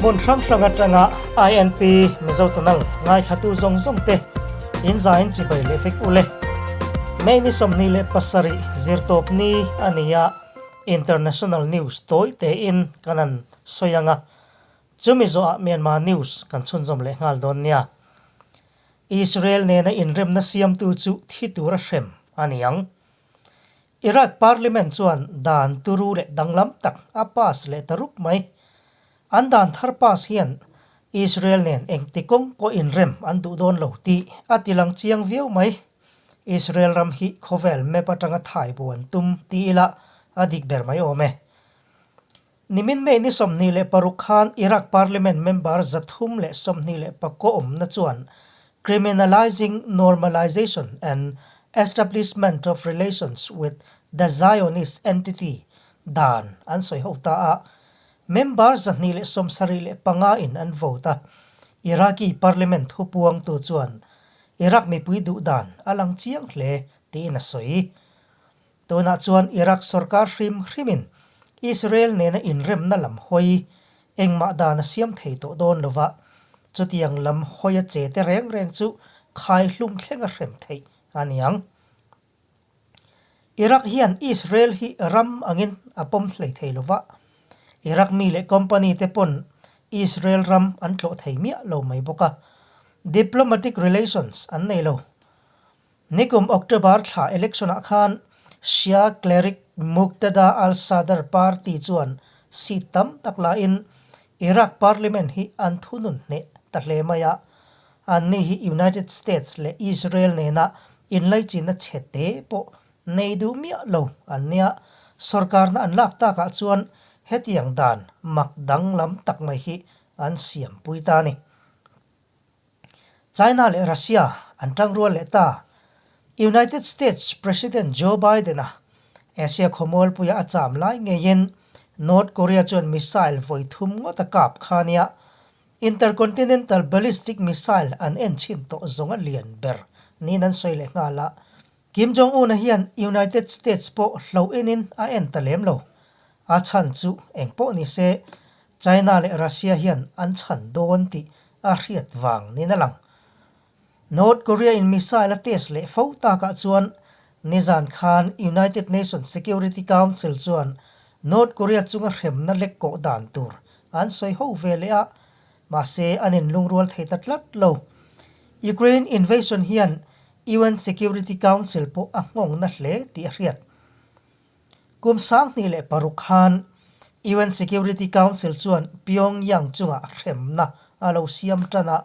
Hmun hrang hrang atanga INP Mizo Channel ngaithlatu zawng zawng te in zain chibai leh vek ule. May ni 27 zirtawp ni a ni a, International News tawi tein kan han sawi ang a, chumi zawhah Myanmar News kan chhunzawm leh nghal dawn nia. Israel nena inremna siamtu chu thi tura hrem a ni ang. Iraq Parliament chuan dan turu leh danglam tak a pass leh ta rup mai. An dan thar pass hian Israel nen engti kawng pawh inrem an duh dawn lo tih a tilang chiang viau mai. Israel ram hi khawvel map atanga thai bu an tum ti ila a dik ber mai awm e. Nimin May ni 26 khan Iraq Parliament member 329 awmna chuan Criminalising Normalisation and Establishment of Relations with the Zionist Entity dan an sawi ho ta a, member 275 in an vote a, Iraqi Parliament thupuangtu chuan Iraq mipui duh dan a lang chiang hle tiin a sawi. Tunah chuan Iraq sorkar hrim hrimin Israel nena inremna lam hawi engmah dan a siam thei tawh dawn lo va, chutiang lam hawia che te reng reng chu khaihlum thleng a hrem theih a ni ang. Iraq hian Israel hi ram angin a pawm hlei thei lo va, Iraq mi leh company te pawn Israel ram an tlawh thei miah lo mai bawk a, diplomatic relations an nei lo. Nikum October thla election-ah khan Shia cleric Muqtada al-Sadr party chuan seat tam tak lain Iraq parliament hi an thunun hneh ta hle mai a, anni hi United States leh Israel nena inlaichinna chhe te pawh nei duh miah lo an nia. Sorkarna an lak takah chuan hetiang dan mak danglam tak mai hi an siampui ta a ni. China leh Russia an tangrual leh ta. United States President Joe Biden-a Asia khawmualpuia a cham lai ngeiin North Korea chuan missile vawi thum ngawt a kap kha nia. Intercontinental Ballistic Missile an en chhin tawh zawng a lian ber niin an sawi leh nghal a. Kim Jong-un-a hian United States pawh hlo enin a en ta lem lo. A chhan chu eng pawh ni se, China leh Russia hian an chhan dawn tih a hriat vang niin a lang. North Korea-in missile a test leh fo takah chuan nizan khan United Nations Security Council chuan North Korea chunga hremna lek kawh dan tur an sawi ho ve leh a, mahse an inlungrual thei ta tlat lo. Ukraine invasion hian UN Security Council pawh a nghawngna hle tih a hriat. Kum 2006 khan UN Security Council chuan Pyongyang chungah hremna a lo siam tan a,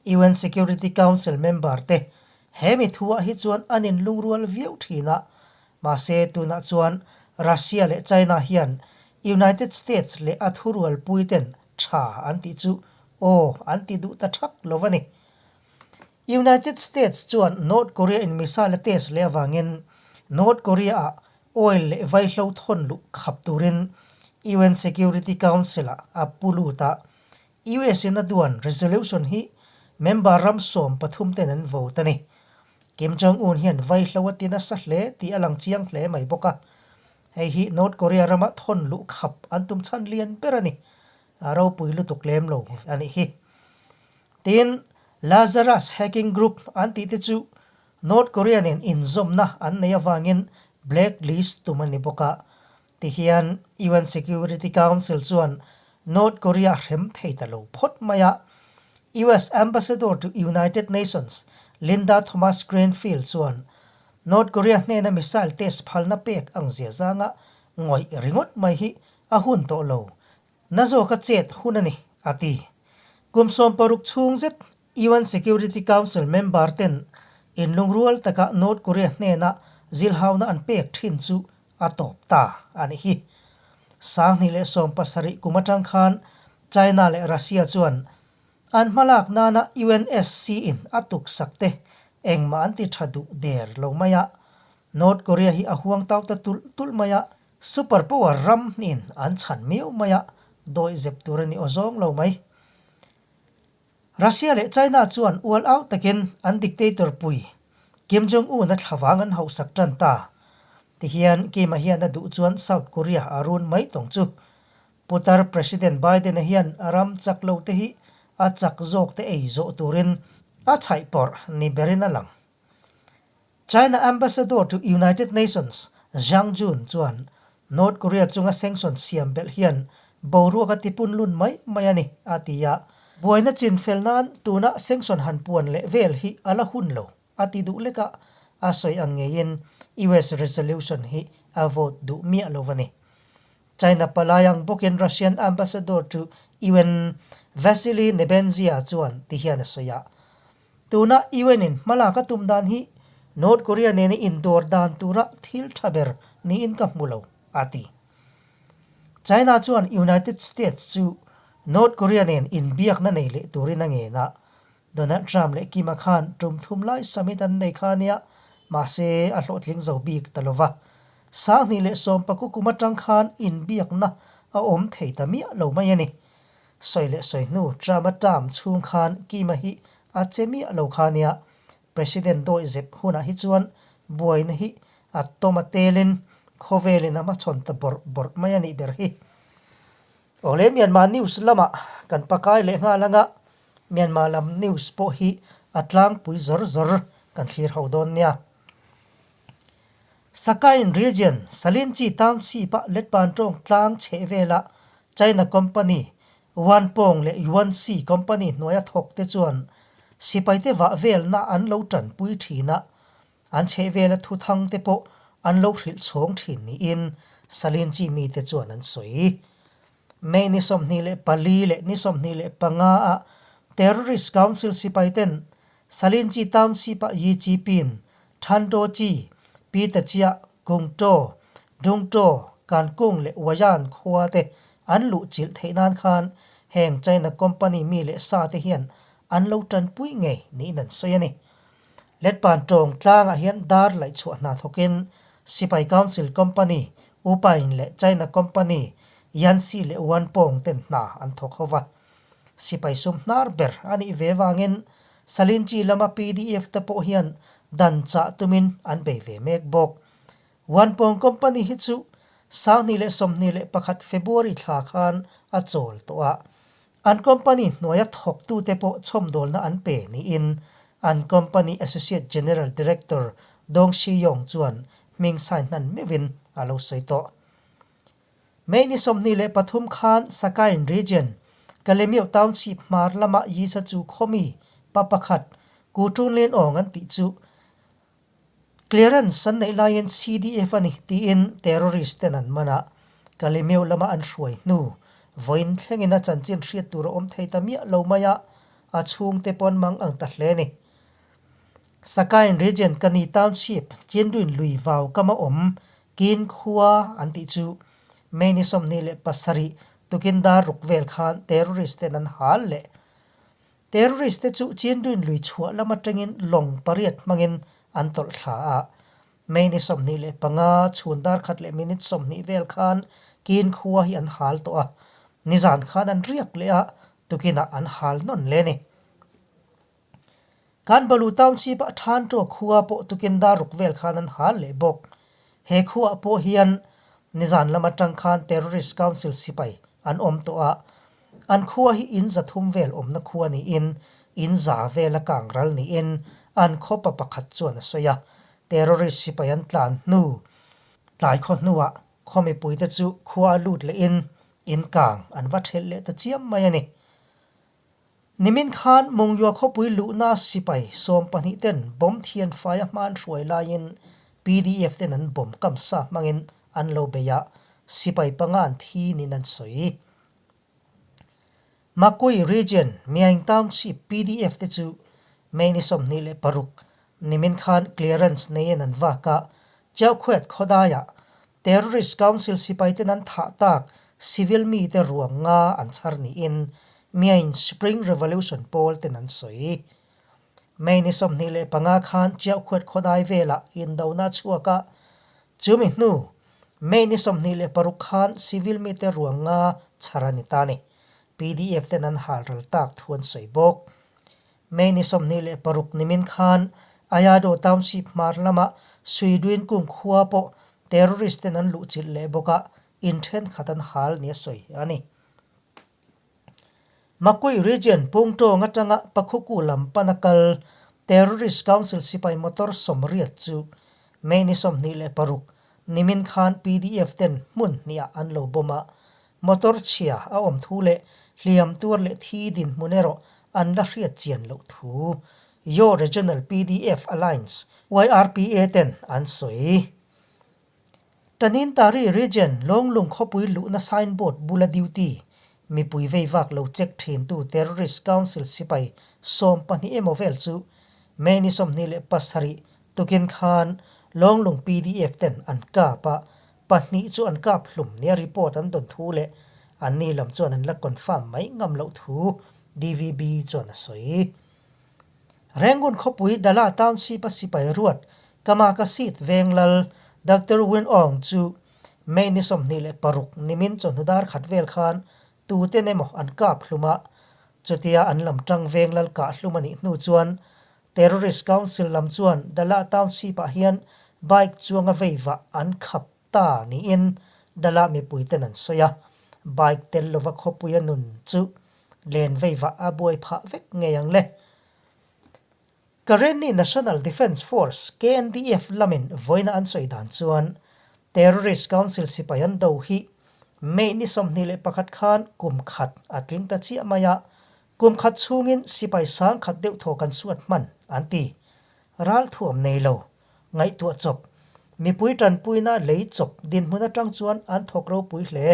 UN Security Council member te he mi thuah hi chuan an inlungrual viau thin a, mahse tunah chuan Russia leh China hian United States leh a thurualpui ten tha an tih chu aw an ti duh ta thak lo a ni. United States chuan North Korea in missile a test leh avangin North Korea ah oil leh vaihlo thawn luh khap turin UN Security Council ah a pu lut a. US in a duan resolution hi member ram 13 ten an vote a ni. Kim Jong Un hian vaihlo a ti nasa hle tih a lang chiang hle mai bawk a. Hei hi North Korea rama thawn luh khap an tum chhan lian ber a ni. A ropui lutuk lem lo a nih hi. Tin, Lazarus Hacking Group an tih te chu North Korea nen inzawmna an neih avangin black list tum a ni bawk a. Tihian UN Security Council chuan North Korea hrem thei ta lo phawt mai a. US Ambassador to United Nations Linda Thomas-Greenfield chuan North Korea hnena missile test phalna pek ang zia zanga ngawih ringawt mai hi a hun tawh lo Na zawka chet hun a ni, a ti. Kum 60 chhung zet UN Security Council member ten inlungrual taka North Korea hnena zilhauna an pek thin chu a tawp ta a nih hi. 2017 kum atang khan China leh Russia chuan an hmalak nana UNSC in a tuksak te engmah an ti tha duh der lo mai a. North Korea hi a huang tau ta tulh tulh mai a. Super power ram hnin an chhan miau mai a, dawih zep tur a ni awzawng lo mai. Russia leh China chuan ual au takin an dictator pui Kim Jong Un a thlavang an hauhsak tan ta. Tihian Kim-a hian a duh chuan South Korea a run mai tawng chu. Putar President Biden-a hian ram chak lo te hi a chak zawk te ei zawh turin a chhaih pawrh ni berin a lang. China Ambassador to United Nations Zhang Jun chuan North Korea chunga sanction siam belh hian boruak a tipun lun mai mai a ni, a ti a. Buaina chinfel nan tuna sanction han puan leh vel hi a la hun lo, a ti duh lek a, a sawi ang ngeiin US resolution hi a vote duh miah lo a ni. China palai ang bawkin Russian Ambassador to UN Vasily Nebenzia chuan ti hian a sawi a, Tuna UN-in hmalak a tum dan hi North Korea nena indawr dan tura thil tha ber niin ka hmu lo, a ti. China chuan United States chu North Korea nen inbiakna nei leh turin a ngen a, Donald Trump leh Kim-a khan tum thum lai summit an nei kha nia, mahse a hlawhtling zo bik ta lo va. 2010 kum atang khan inbiakna a awm thei ta miah lo mai a ni. Sawi leh sawi hnu Trump-a term chhung khan Kim-a hi a che miah lo kha nia. President dawi zep hunah hi chuan buaina hi a tawm a telin khawvelin a hmachhawn ta bawrh bawrh mai a nih ber hi. Awle Myanmar news lamah kan pakai leh nghal anga Myanmar lam news pawh hi a tlangpui zawr zawr kan thlir ho dawn nia. Sakain region Salinchi township-a Letpantawng tlang chheh vela China company Wanpong leh Yuanxi company hnuaia thawk te chuan sipaite vah velna an lo tanpui thin a, an chheh vela thuthang te pawh an lo hrilh chhawng thin niin Salinchi mite chuan an sawi. May ni 24 leh ni 25 ah Terrorist Council sipai ten Salinchi Township ah Yi Chi Pin, Than Taw Chi, Pi Ta Chiah, Kung Taw, Dung Taw, Kan Kung leh Wayan khua te an luh chilh theih nan khan heng China company mi leh sa te hian an lo tanpui ngei niin an sawi a ni. Letpan tawng tlangah hian dar laih chhuah hna thawkin Sipai Council Company, Upain leh China Company, Yanxi leh Wanpong ten hna an thawk ho va. Sipai sum hnar ber a nih ve vangin Salinchi lama pdf te pawh hian dan chah tumin an bei ve mek bawk. Wanpong Company hi chu 2021 February thla khan a chawl tawh a, An company hnuaia thawktute pawh chhawmdawlna an pe niin an company Associate General Director Dong Shiyong chuan hming sign hnan meuhin a lo sawi tawh. May ni 23 khan Sakain Region, Kalemyo Township hmar lama Yisa chu khawmi pa pakhat Ku Ṭun Lin Aung an tih chu Clearance an neih laiin CDF a ni tiin terrorist ten an man a, Kalemeu lama an hruai hnu vawiin thlengin a chanchin hriat tur a awm thei ta miah lo mai a, a chhungte pawn mang ang ta hle a ni. Sakain Region Kani Township Chinduin lui vau kama awm Kin khua an tih chu May ni 27 tukin dar ruk vel khan terrorist ten an hal leh Terrorist te chu Chinduin lui chhuah lam atangin lawng pariat hmangin an tawlh thla a. May ni 25 chhun dar khat leh minute 20 vel khan Kin khua hi an hal tawh a, nizan khan an riak leh a, tukinah an hal nawn le ni. Kanbalu Township ah Thantaw khua pawh tukin dar ruk vel khan an hal leh bawk. He khuaah pawh hian nizan lam atang khan Terrorist Council sipai an awm tawh a, An khua hi in za thum vel awmna khua niin in za vela kang ral niin an khawpa pakhat chuan a sawi a. Terrorist sipai an tlan hnu tlai khaw hnuah khaw mipuite chu khua a lut lehin in kang an va thelh leh ta chiam mai a ni. Nimin khan Mongyua khawpui luhna sipai 12 ten bomb thian faia hman hruai laiin PDF ten an bomb kam sa hmangin an lo bei a, sipai panga an thi niin an sawi. Makui Region Myaing Township PDF te chu May ni 26 nimin khan clearance neiin an vak a, Chiaukhuat khawdaiah Terrorist Council sipaiten an thah tak civil mite ruang nga an chhar niin Myaing Spring Revolution pawl ten an sawi. May ni 25 khan Chiaukhuat khawdai velah indona a chhuak a, chumi hnu May ni 26 khan civil mite ruang nga chhar a ni ta a ni. PDF ten an hal ral tak thu an sawi bawk. May ni 26 nimin khan Ayado Township hmar lama Suiduin kung khua pawh terrorist ten an luhchilh leh bawk a. In thenkhat an hal nia sawi a ni. Makui Region Pungtawng atanga Pakhuku lam pana kal Terrorist Council sipai motor 80 chu May ni 26 nimin khan PDF ten hmun hniah an lo bawm a, motor chhia a awm thu leh hliam tuar leh thi dinhmun erawh an la hriat chian loh thu Yaw Regional PDF Alliance, YRPA, ten an sawi. Tanintari Region Lawnglung khawpui luhna signboard bula duty mipui vei vak lo check thintu Terrorist Council sipai 12 emaw vel chu May ni 27 tukin khan Lawnglung PDF ten an kap a, pahnih chu an kap hlum nia report an dawn thu leh anni lam chuan an la confirm mai ngam loh thu DVB chuan a sawi. Rangoon khawpui Dala Township-a sipai ruat Kamaka Seat Venglal Doctor Win Aung chu May ni 26 nimin chawhnu dar khat vel khan tuten emaw an kap hlum a, chutia an lam tang Venglal kah hlum a nih hnu chuan Terrorist Council lam chuan Dala Township-ah hian bike chuanga vei vah an khap ta niin Dala mipuiten an sawi a, bike tel lova khawpuia nun chu Len vei vah a buai phah vek ngei ang le. Karenni National Defence Force, KNDF, lamin vawiina an sawi dan chuan Terrorist Council sipai an do hi May ni 21 khan kum khat a tling ta chiah mai a, kum khat chhungin sipai sang khat deuh thaw kan suat hman an ti. Ralthuam nei lo, ngaihtuah chawp, mipui tanpuina lei chawp dinhmun atang chuan an thawk ropui hle.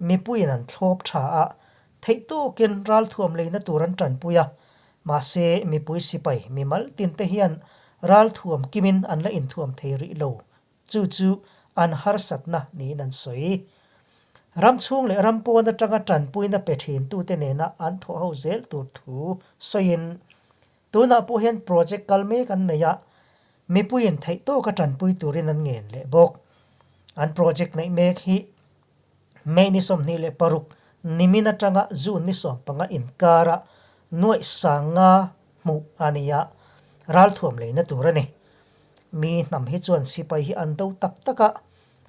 Mipuiin an thlawp tha a, theih tawkin ralthuam leina tur an tanpui a, mahse mipui sipai mimal tinte hian ralthuam kimin an la inthuam thei rih lo, chu chu an harsatna niin an sawi. Ram chhung leh ram pawn atanga tanpuina pe thintute nena an thawh ho zel tur thu sawiin Tunah pawh hian project kal mek an nei a, mipuiin theih tawka tanpui turin an ngen leh bawk. An project neih mek hi May ni 26 nimin atanga June ni 15 inkara nuaih sanga hmuh a ni a, ralthuam leina tur a ni. Mi hnam hi chuan sipai hi an do tak tak a,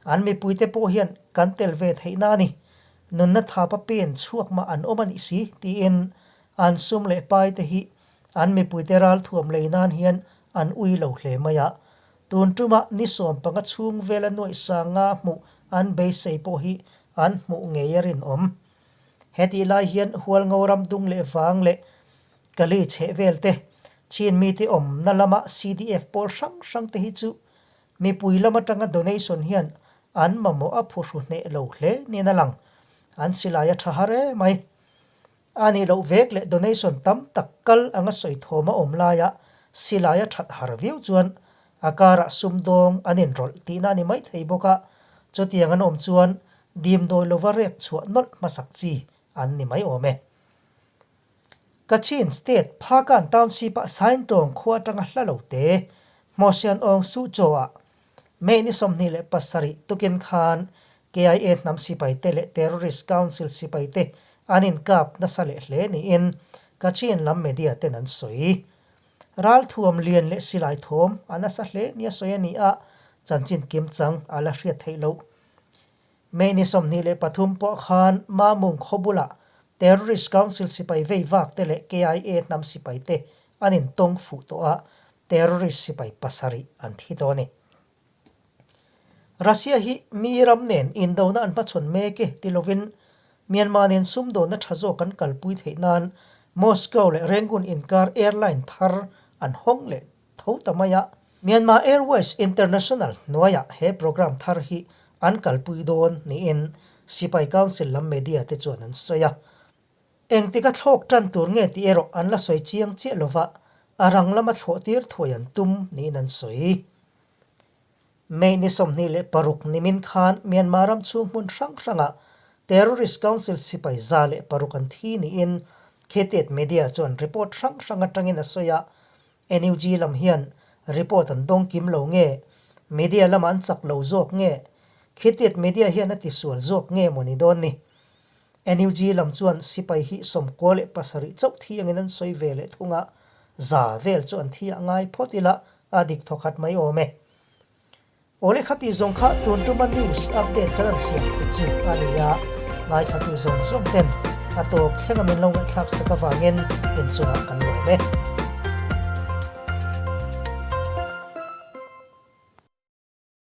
an mipuite pawh hian kan tel ve theihna a ni. Nunna thapa pen chhuak mah an awm a nih si tiin An sum leh pai te hi an mipuite ralthuam lei nan hian an ui lo hle mai a, tun tuma ni 15 chhung vela nuaih sanga hmuh an beisei pawh hi an hmuh ngei a rinawm. Hetih lai hian Hualngo ram dung leh vang leh Kali chheh vel te, Chin mite awmna lama CDF pawl hrang hrang te hi chu mipui lam atanga donation hian an mamawh a phuhru hneh lo hle niin a lang. An silai a tha har emai. A nih loh vek leh donation tam tak kal anga sawi thawm a awm laia silai a that har viau chuan a karah sumdawng an inrawlh tihna a ni maithei bawk a, chutiang an awm chuan dimdawi lova rek chhuah nawlh hmasak chi an ni mai awm e. Kachin State Phakan Township-ah Saintawng khua atanga hla lo te Hmawsian Awng Suhchaw-ah May ni 27 tukin khan KIA hnam sipaite leh Terrorist Council sipaite an inkap nasa leh hle niin Kachin lam media ten an sawi. Ralthuam lian leh silai thawm a nasa hle nia sawi a ni a, chanchin kimchang a la hriat theih loh. May ni 23 pawh khan Mamung khaw bulah Terrorist Council sipai vei vak te leh KIA hnam sipaite an intawng fuh tawh a, Terrorist sipai pasarih an thi tawh a ni. Russia hi mi ram nen indona an hmachhawn mek e ti lovin Myanmar nen sumdawnna tha zawk an kalpui theih nan Moscow leh Rangoon inkar airline thar an hawng leh tho ta mai a. Myanmar Airways International hnuaiah he program thar hi an kalpui dawn niin Sipai Council lam media te chuan an sawi a. Engtik a thlawk tan tur nge tih erawh an la sawi chiang chiah lova, a rang lama thlawh tir thuai an tum niin an sawi. May ni 26 nimin khan Myanmar ram chhung hmun hrang hrangah Terrorist Council sipai 106 an thi niin Khetet Media chuan report hrang hrang atangin a sawi a, NUG lam hian report an dawng kim lo nge, media lama an chak lo zawk nge, Khetet Media hian a tisual zawk nge maw ni dawn ni? NUG lam chuan sipai hi 97 chauh thi angin an sawi ve leh thung a, za vel chu an thi a ngai phawt ila a dik thawkhat mai awm e. Awle khati zawng kha tun tuma news update kan rawn siam theih chu a ni a, ngaithlatu zawng zawng ten a tawp thlenga min lo ngaihthlak sak avangin inchungah kan lawm e.